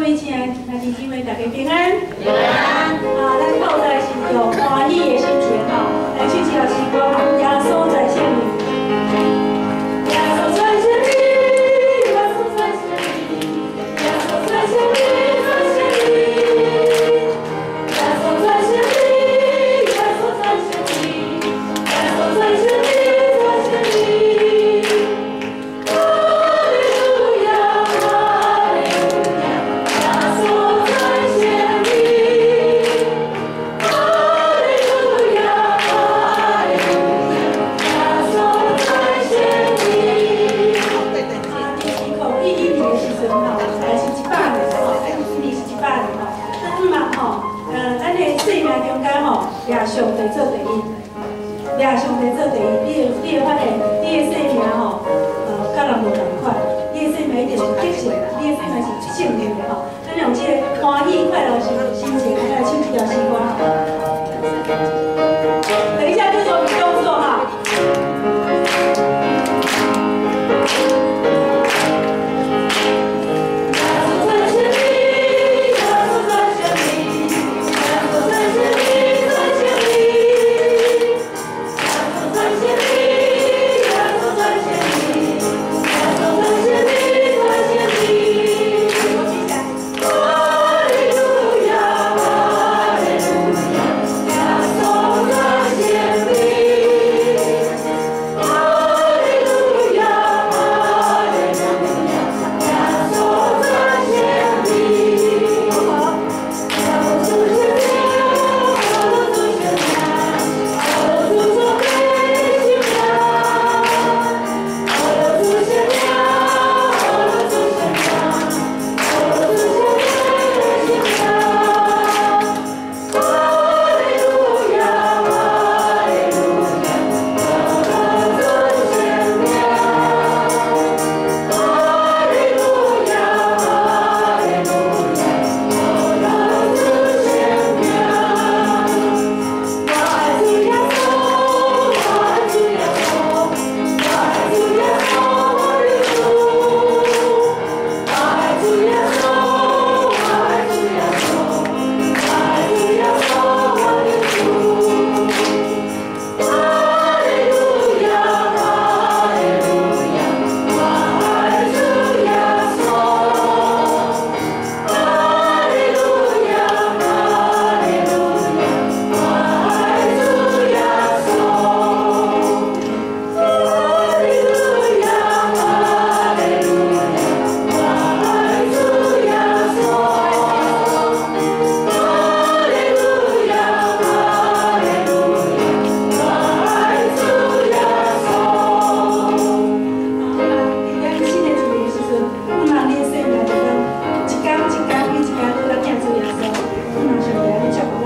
位親愛兄弟姊妹，大家平安。平安。啊，咱透早是用歡喜的心情吼，來唱這首詩歌吼，耶穌在線裡。耶穌在線裡，耶穌在線裡，耶穌在線裡，在線裡。耶穌在線裡，耶穌在線裡，耶穌在線裡，在線裡。哈利路亞，哈利路亞，耶穌在線裡。哈利路亞，哈利路亞，耶穌在線裡。啊，佇2011年的時陣吼，還是100年吼，一年是100年吼。咱毋嘛吼，咱的生命中間吼，掠上帝做第一，掠上帝做第一，你會發現，你的生命吼，佮人無仝款，你的生命一定是得勝，你的生命是勝利的吼。咱用這個歡喜快樂心情，來唱這條詩歌。等一下就做動作哈。耶穌在線裡，耶穌在線裡，耶穌在線裡，在線裡。耶穌在線裡，耶穌在線裡，耶穌在線裡，在線裡。我記下。哈利路亞，哈利路亞，耶穌在線裡。哈利路亞，哈利路亞，耶穌在線裡。耶穌主顯明，主顯明，主做的心命。主顯明，主顯明，主做的心命。哈利路亞，哈利路亞，主顯明。哈利路亞，哈利路亞，主顯明。我愛主耶穌，我愛主耶穌，我愛主耶穌，我的主。我愛主耶穌，我愛主耶穌，我愛主耶穌，我的主。哈利路亞，哈利路亞，我愛主耶穌。哈利路亞，哈利路亞，我愛主耶穌。哈利路亞，哈利路亞，我愛主耶穌。哈利路亞，哈利路亞，我愛主耶穌。啊，佇咱新的一年的時陣，盼望你的生命就講一工一工比一工閣較疼主耶穌，盼望上帝按呢祝福咱。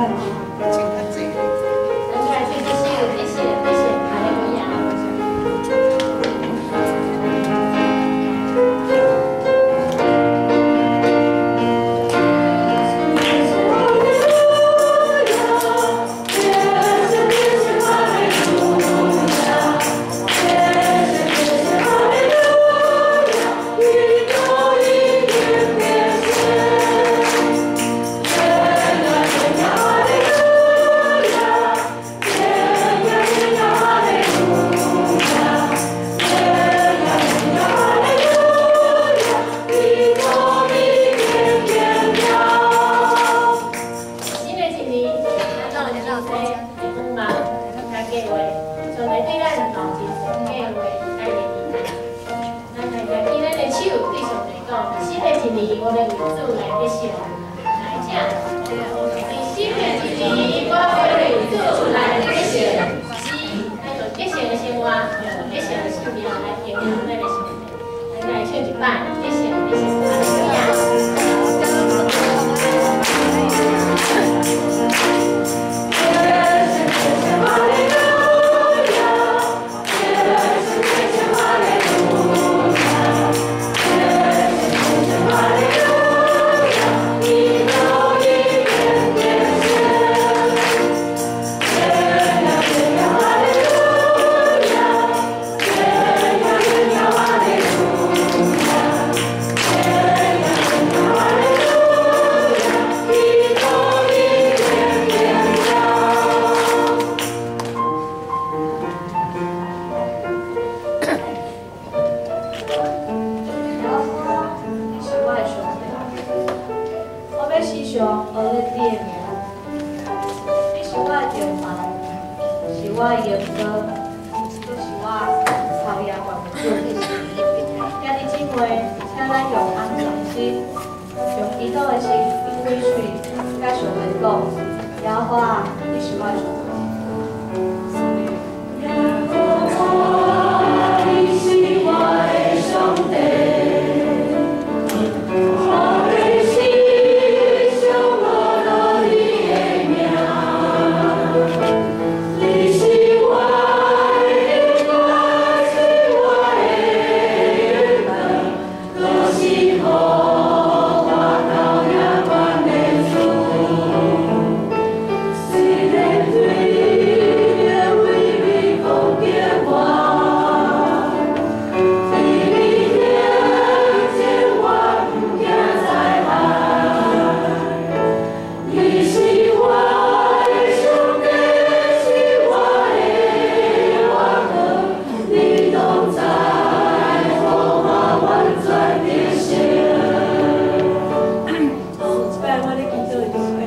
咱來唱這首得勝得勝，哈利路亞。哈利路亞，得勝得勝，哈利路亞，得勝得勝，哈利路亞，基督已經得勝。耶呀耶呀，哈利路亞，耶呀耶呀，哈利路亞，耶呀耶呀，哈利路亞，基督已經得勝。新的一年，咱攏有真濟的願望佮計劃，上帝對咱嘛有真濟計劃佮伊的期待。咱來舉起咱的手，對上帝講：新的一年，我欲為主來得勝。來，請。新的一年，我欲為主來得勝。是，咱用得勝的生活，用得勝的生命來榮耀咱的上帝。咱來唱一擺，得勝得勝，哈利路亞。得勝得勝，哈利路亞！得勝得勝，哈利路亞！得勝得勝，哈利路亞！基督已經得勝。耶我的荣光，閣是我超越萬物主。兄弟姊妹，請咱用安全心，用祈禱的心，開喙，佮上帝講：耶和華，你是我的上帝。耶和華，你是我的上帝，我的心上無論你的名，你是我的榮光，是我的榮光，閣是予我到永遠的主。雖然對面威美攻擊我，伫你面前我毋驚災害。你是我的上帝，是我的倚靠，你同在，予我完全得勝。有一擺我咧祈禱的中間，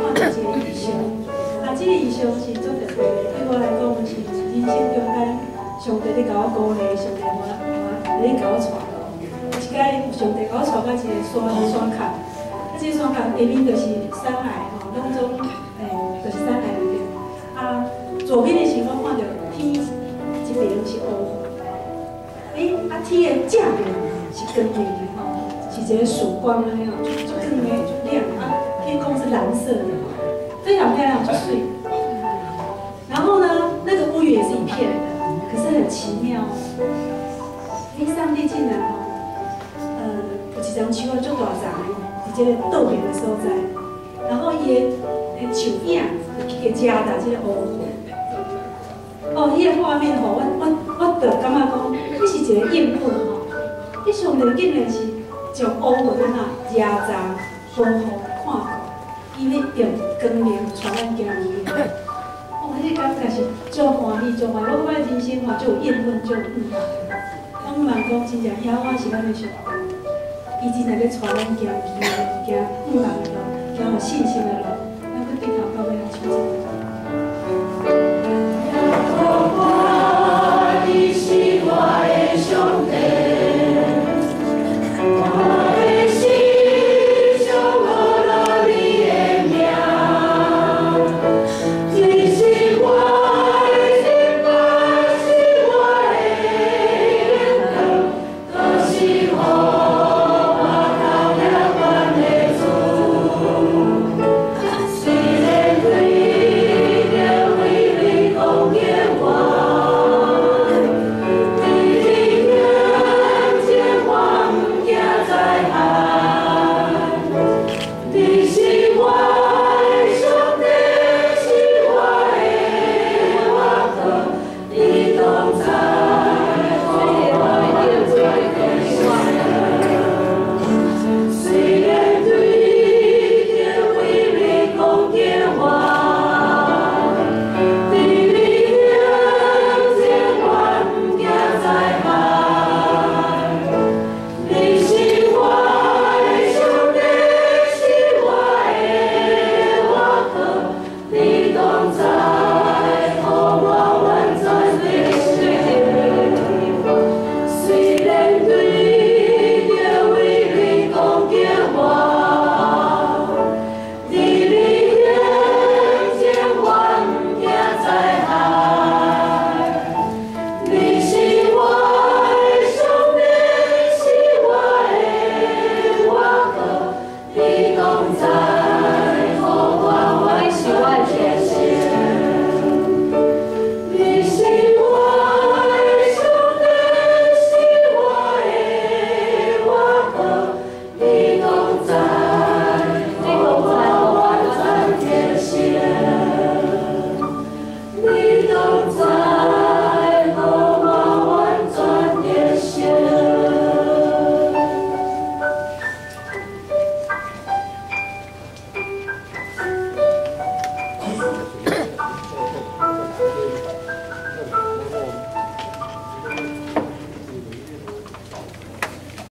我看到一个異象，啊，這個異象是足特別的，對我來講是人生中間上帝咧共我鼓勵，上帝我咧共我帶路。一擺上帝共我帶到一個山山崁，啊，這個山崁下面就是山崖吼，攏總就是山崖裡面。啊，左邊的時我看到天一邊是烏雲，啊，天的正面是光明的吼，是一個曙光按呢吼，足足光的，足亮啊，天空是藍色的，非常漂亮，足媠。然後呢，那個烏雲也是一片的，可是很奇妙哦。上帝竟然哦，有一叢樹啊，足大叢的，佇這個倒面的所在，然後伊的樹影就去共遮罩這個烏雲。哦，彼個畫面吼，我就感覺講，這是一個應允吼。彼上帝竟然是將烏雲按怎遮罩保護看顧，伊欲用光明帶咱行去。哦，彼個感覺是足歡喜，足歡喜。我感覺人生吼，足有應允，足有盼望。我毋茫講真正，耶和華是咱的上帝，伊真正咧帶咱行基行盼望的路，行有信心的路，咱閣對頭到尾來。